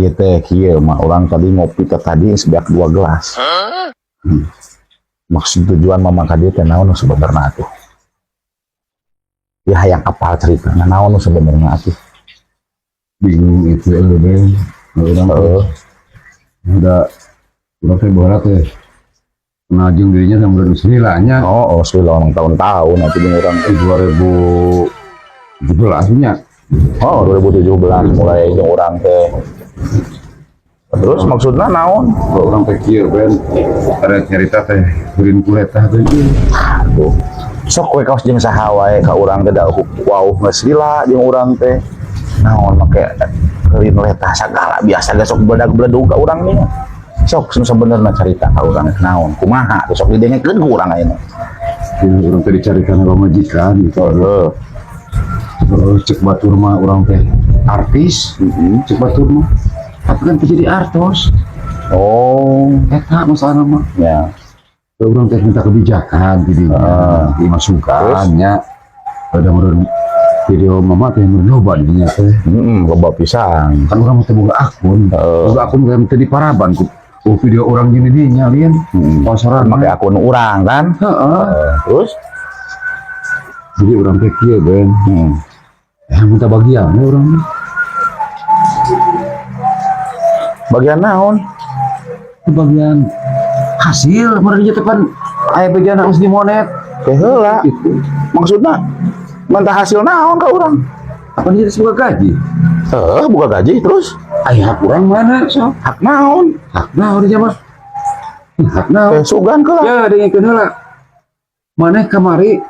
Ieu teh kieu mah, urang tadi ngopi teh tadi sebanyak dua gelas. Maksud tujuan mama ka dieu teh naon nu sebenarnya atuh? Ya hayang apal ceritana naon nu sebenarnya atuh. Bingung itu Ben. Urang udah urang teh baheula teh kenal jeung dirinya sama udah lila nya. Oh, sudah orang tahun-tahun atuh jeung urang teh. 2017 nya. Oh, 2017 mulai jeung urang teh. Terus maksudnya naon? Kalau urang teh kieu, Ben, ada cerita teh kurin kuletah teh. Aduh. Sok we kaos jeung saha wae ka urang teh, da wow geus lila jeung urang teh. Naon make keurin letah sagala, biasa ge sok beledag-beledug ka urang nih. Sok nu sabenerna carita ka urang naon, kumaha tuh, sok didengekeun ku urang ayeuna. Ya, urang teh dicarikan pamajikan gitu. Heeh. Terus cek batur mah urang teh artis, cek batur mah. Tapi kan teu jadi artos. Oh, Eta masalah mah. Ya. Urang teh minta kebijakan gitu. Dimasukan nya. Ada meureun video mama teh meureun loba di dinya teh. Heeh, loba pisan. Kan urang mah teh boga akun. Boga akun kan teh diparaban ku oh, video urang gini dinya lien. Pasaran. Make akun urang kan? Heeh. Terus? Jadi urang teh kieu, Ben. Eh, minta bagian ya urang mah. Bagian naon? Bagian hasil meureun dinya teh pan aya bagian harus dimonet. Teh heula. Gitu. Maksudna minta hasil naon ka urang? Apa dia sebuah gaji? Heeh, buka gaji terus? Aya hak urang mana so? Hak naon? Hak naon dia mah? Hak naon? Teh sugan ke lah. Ya dengekeun heula. Maneh kamari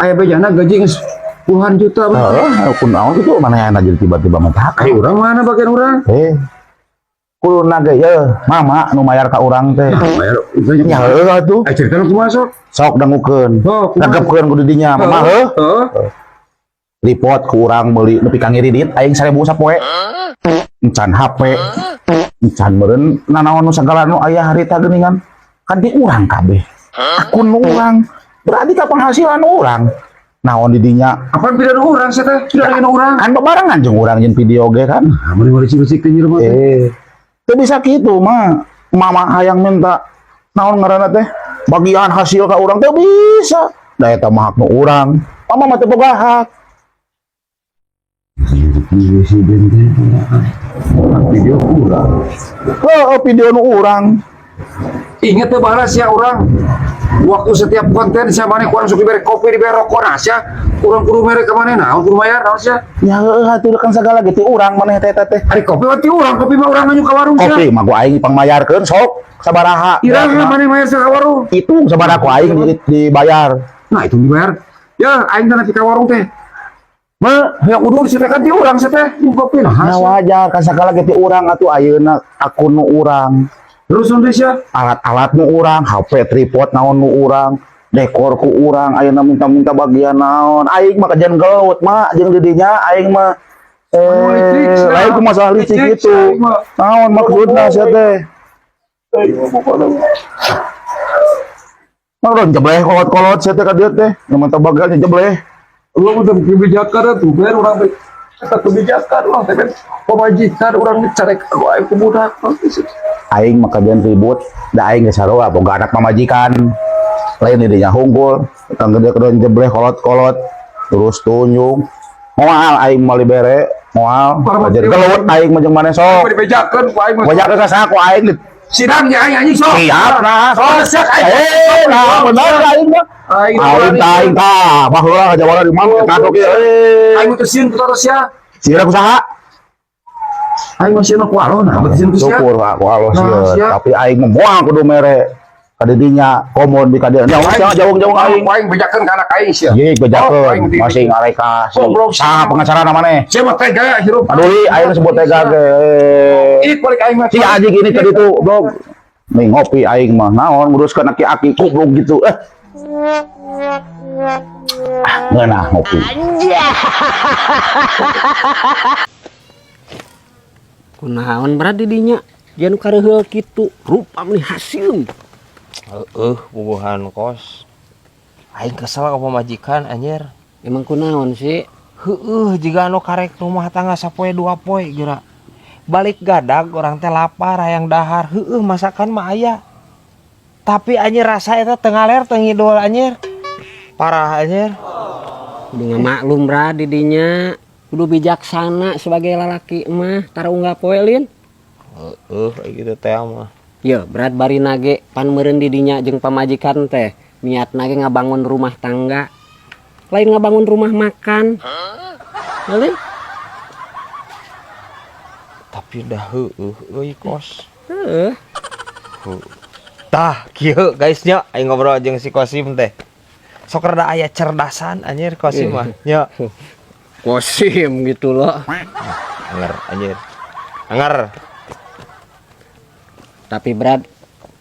aya bejana gaji geus puluhan juta. Heeh, ku naon kitu manehna jadi tiba-tiba minta hak? Aya urang mana bagian urang? Eh. Kuduna ge ye, mama nu mayar ka urang teh. Bayar. Ya heueuh atuh. Eh, cerita lu kumaha sok? Sok dangukeun. Oh, kumaha? Nagepkeun ku di dinya, mama heuh. Heeh. Tripod ku urang meuli nepi ka ngiridit aing 1000 sapoe. Encan HP. Encan meureun nanaon nu sagala nu aya harita geuningan. Kan di urang kabeh. Akun nu urang. Berarti ka penghasilan urang. Naon di dinya? Apa video nu urang sia teh? Video nu urang. Kan bebarengan jeung urang jeung video ge kan. Nah, mun licik-licik teh jelema teh. Eh, teu bisa kitu mah. Mama hayang minta naon ngaranna teh? Bagian hasil ka urang teh bisa. Da eta mah hak nu urang. Mama mah teu boga hak. Iya si Ben teh. Video urang. Heuh, video nu urang. Ingat tuh balas ya urang. Waktu setiap konten sia maneh kurang sok dibere kopi, dibere rokok, nah sia urang kudu mere ka maneh naon, kudu bayar naon sia? Ya heueuh atuh, kan sagala ge ti urang maneh teh eta teh. Ari kopi mah ti urang, kopi mah urang nganyu ka warung sia. Kopi mah ku aing pangmayarkeun, sok sabaraha. Iraha maneh mayar sia ka warung? Hitung sabaraha ku aing dibayar. Nah, itu dibayar. Ya aing teh nepi ka warung teh. Ma, hayang udur sia teh, kan ti urang sia teh kopi nah. Nah, Sia. Wajar kan sagala ge ti urang atuh, ayeuna akun nu urang. Terus nanti sia Alat-alat nu urang, HP, tripod naon nu urang, dekor ku urang, ayeuna minta-minta bagian naon. Aing mah kajian gelut mah jeung di dinya aing mah Anu licik, eh sia. Lain ku masalah licik Licik, gitu. sia, aing mah. Naon maksudna sia teh? Mah udah jebleh kolot-kolot sia teh ka dieu teh. Nu minta bagian jebleh. Urang udah kebijakan tuh ben, urang teh eta kebijakan urang teh ben, pamajikan urang carek aku aing ku budak. Aing mah kajian ribut, da aing geus sarua boga anak pamajikan. Lain di dinya hungkul, kang gede kedon jebleh kolot-kolot, terus tunjung. Moal aing mah libere, moal. Kajian gelut aing mah jeung maneh sok. Dibejakeun ku aing mah. Bejakeun ka saha ku aing di Sidangnya aing anjing sok. Siap nah, sok. Siap aing. Eh, nah bener aing mah. Aing Aing tah aing tah, baheula jawara di mana ka kieu. Eh. Aing teh sieun ku terus ya. Sieun ku saha? Aing mah sieun ku Allah nah, berarti sieun ku sia. Syukur Pak, ku Allah Nah, sieun. siap. Tapi aing mah moal kudu mere. Ka didinya komon di ka dieu. Jauh jauh aing. Ku aing bejakeun ka anak aing sia. Ye, Oh, bejakeun aing masih ngareka. Goblok. Saha pengacara maneh? Sia mah tega hirup. Paduli aing sebut tega ge. Ih, balik aing mah. Si anjing ini tadi tuh, blog. Nih ngopi aing mah naon nguruskeun aki-aki goblok gitu. Eh. Ah, ngeunah ngopi. Kunaon berat di dinya? Dia nu kareuheul kitu, rupa meni haseum. Heeh, bubuhan kos. Aing kesel ka pamajikan anjir. Emang kunaon sih? Heeh, jiga anu karek rumah tangga sapoe dua poe geura. Balik gadag urang teh lapar hayang dahar. Heueuh masakan mah aya. Tapi anjir rasa eta teu ngaler teu ngidul anjir. Parah anjir. Kudu ngamaklum Brad didinya. Kudu bijaksana sebagai lalaki mah tara unggal poe lin. Heeh, gitu teh mah. Ye, Brad bari nage pan meureun didinya jeung pamajikan teh niatna ge ngabangun rumah tangga. Lain ngabangun rumah makan. Ya, Lin? Tapi dah heueuh euy kos. Heeh. Tah, kieu guys nya aing ngobrol jeung si Kosim teh. Sok rada aya cerdasan anjir Kosim mah. Nya. Kosim gitu loh. Anger anjir. Anger. Tapi Brad,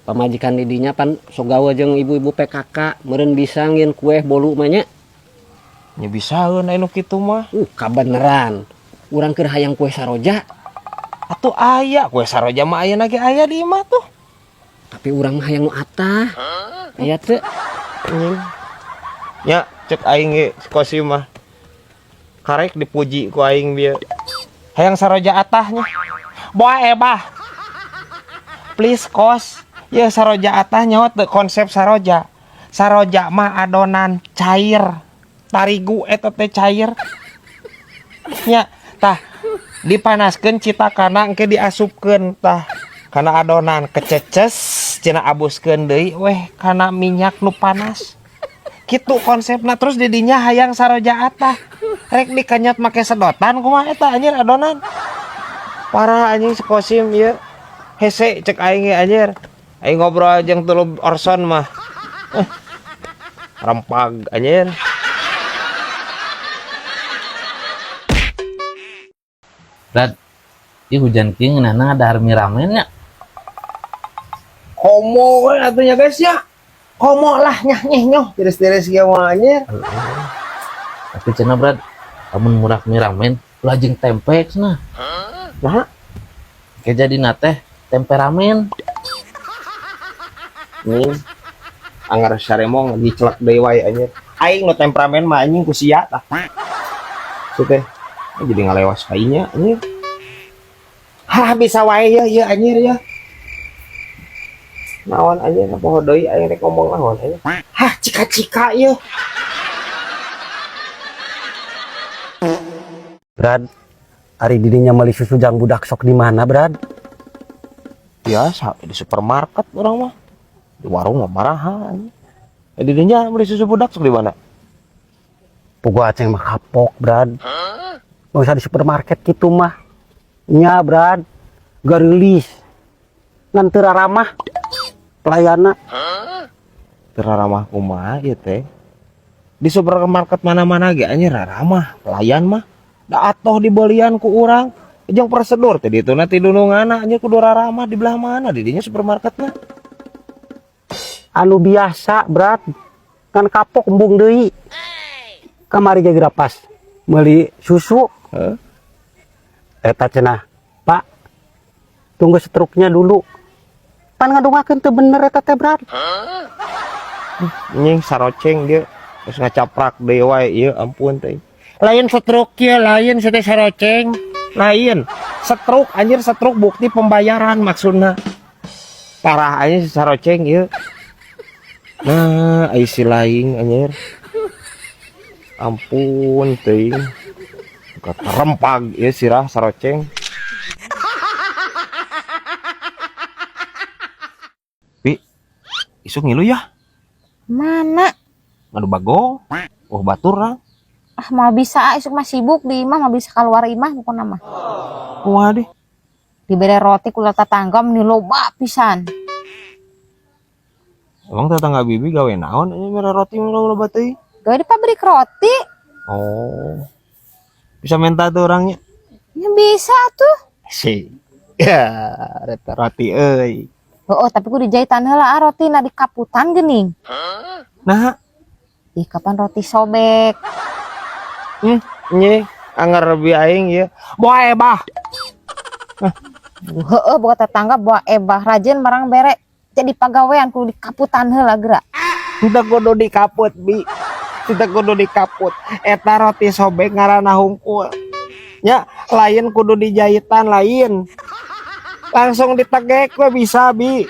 pamajikan didinya pan sok gawe jeung ibu-ibu PKK meureun bisa ngin kue bolu mah nya. Nya bisaeun anu kitu mah. Kabeneran. Urang keur hayang kue saroja. Atuh aya kue saroja mah aya ge aya di imah tuh. Tapi urang mah hayang nu atah. Aya teu? Anjing. Nya cek aing ge si Kosim mah. Karek dipuji ku aing bieu. Hayang saroja atahnya. Boa ebah. Please kos. Ya saroja atah nyawa teu konsep saroja. Saroja mah adonan cair. Tarigu eta teh cair. Nya tah dipanaskeun citakana engke diasupkeun tah kana adonan kececes cenah abuskeun deui weh kana minyak nu panas. Kitu konsepna terus didinya hayang saroja atah. Rek dikenyot make sedotan kumaha eta anjir adonan. Parah anjing si Kosim ieu. Hese cek aing ge anjir. Aing ngobrol jeung tulup Orson mah. Rempag anjir. Brad, ieu hujan kieu ngeunahna dahar mie ramen nya. Komo we atuh nya guys ya. Komo lah nyah nyeh nyoh tiris-tiris kieu mah anjir. Tapi cenah Brad, lamun murah mie ramen, ulah jeung tempe cenah. Nah, Kayak jadi teh tempe ramen. Nih, anggar saremong dicelak deui wae anjir. Aing nu temperamen mah anjing ku sia tah. Su teh jadi ngalewas kainya anjir. Hah bisa wae ya ieu anjir ya. Naon anjir poho deui aing rek ngomong naon anjir. Hah cika-cika ieu. Brad, ari didinya meuli susu jang budak sok di mana, Brad? Biasa di supermarket urang mah. Di warung mah maraha anjir. Didinya meuli susu budak sok di mana? Puguh aceng mah kapok, Brad. Nggak usah di supermarket gitu mah. Nya, Brad. Garilis. Ngan teu raramah pelayana. Teu raramah kumaha ieu teh? Di supermarket mana-mana ge anjir raramah pelayan mah. Da atoh dibelian ku urang. Jeung prosedur teh ditu na ti dununganna anjir kudu raramah di belah mana di dinya supermarketna. Anu biasa, Brad. Ngan kapok embung deui. Kamari ge geura pas meuli susu. Heeh. Eta cenah, Pak. Tunggu struknya dulu. Pan ngadungakeun teu bener eta teh, Brad. Nying saroceng dia terus ngacaprak deui wae ieu ampun teh. Lain stroke ieu, lain teh saroceng. Lain stroke anjir stroke bukti pembayaran maksudna. Parah anjir si saroceng ieu. Nah, ai si laing anjir. Ampun teuing. Rempag ieu sirah saroceng. Pi, isuk ngilu ya? Mana? Ngadu bagong. Oh batur lah. Ah, mau bisa, isuk mah sibuk di imah, mau bisa keluar imah pokokna mah. Kumaha deh? Dibere roti ku tetangga meni loba pisan. Emang tetangga bibi gawe naon ini mere roti meni loba teuing? Gawe di pabrik roti. Oh. Bisa minta tuh orangnya? Ya bisa tuh. Si. Ya, reta roti euy. Oh, tapi ku dijahitan heula ah, roti na di kaputan geuning. Nah, Ih, kapan roti sobek? Nye, anggar bi aing ieu. Boa ebah. Heeh, boga tetangga boa ebah rajin marang bere jadi pagawean ku di kaputan heula geura. Teu kudu dikaput bi. Teu kudu dikaput. Eta roti sobek ngaranna hungkul. Nya lain kudu dijahitan lain. Langsung ditegek we bisa bi.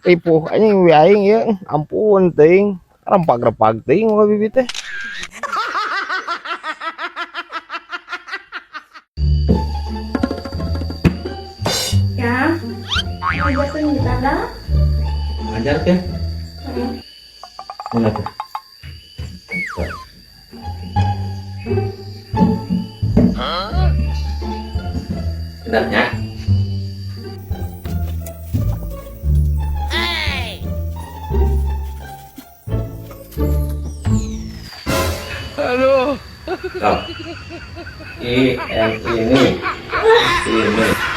Ripuh anjing we aing ieu, ampun teuing. Rempag-rempag teuing muka bibi teh. Ya, ajarkan gitar dah. Ngajar teh. Mana tuh? Benarnya. Aduh. I N ini. Ini.